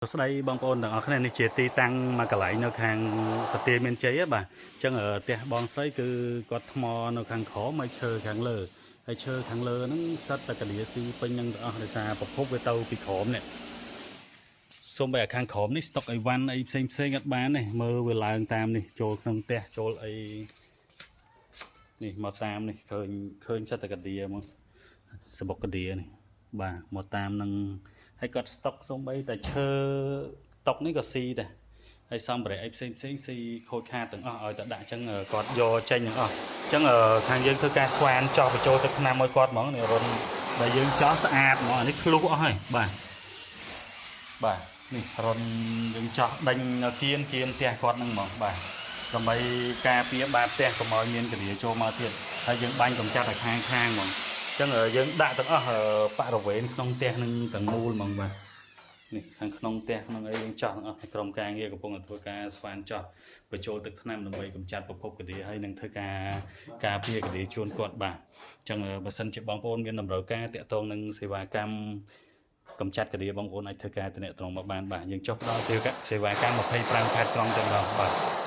សួស្តីបងប្អូនទាំងអស់គ្នានេះជាទីតាំងមួយកន្លែងនៅខាងប្រទេសមានជ័យហ៎បាទអញ្ចឹងផ្ទះបងស្រីគឺគាត់ថ្មនៅខាងក្រោមហើយឈើខាងលើហើយឈើខាងលើហ្នឹងសិតតែកលាស៊ីពេញនឹងទាំងអស់ដោយសារប្រភពវាទៅពីក្រោមនេះសូម្បីតែខាងក្រោមនេះស្តុកអីវ៉ាន់អីផ្សេងផ្សេងអត់បានទេមើលវាឡើងតាមនេះចូលក្នុងផ្ទះចូលអីនេះមកតាមនេះឃើញឃើញសិតតែកលាមកសបុកកលានេះបាទមកតាមនឹងហើយគាត់ស្តុកសូម្បីតែឈើតុកនេះក៏ស៊ីដែរហើយសម្ភារៈអីផ្សេងផ្សេងស៊ីខូចខាតទាំងអស់ឲ្យតែដាក់អញ្ចឹងគាត់យកចេញទាំងអស់អញ្ចឹងខាងយើងធ្វើការស្វានចោះបញ្ចូលទឹកថ្នាំឲ្យគាត់ហ្មងនេះរុនដែលយើងចោះស្អាតហ្មងអានេះឃ្លុះអស់ហើយបាទបាទនេះរុនយើងចោះដេញនៅគៀនគៀនផ្ទះគាត់ហ្នឹងហ្មងបាទដើម្បីការពារបាតផ្ទះកុំឲ្យមានកលាចូលមកទៀតហើយយើងបាញ់កំចាត់ឲ្យខាងខាងហ្មង អញ្ចឹងយើងដាក់ទាំងអស់បរិវេណក្នុងផ្ទះនឹងទាំងមូលហ្មងបាទនេះខាងក្នុងផ្ទះក្នុងអីយើងចោះទាំងអស់ក្រុមការងារកំពុងតែធ្វើការស្វានចោះបញ្ចូលទឹកថ្នាំដើម្បីកម្ចាត់ប្រភពកលាហើយនឹងធ្វើការការពារកលាជូនគាត់បាទអញ្ចឹងបើសិនជាបងប្អូនមានតម្រូវការតាក់ទងនឹងសេវាកម្មកម្ចាត់កលាបងប្អូនអាចធ្វើការតំណត្រងមកបានបាទយើងចុះផ្ដល់សេវាកម្ម25ខេត្តក្រុងតែម្ដងបាទ។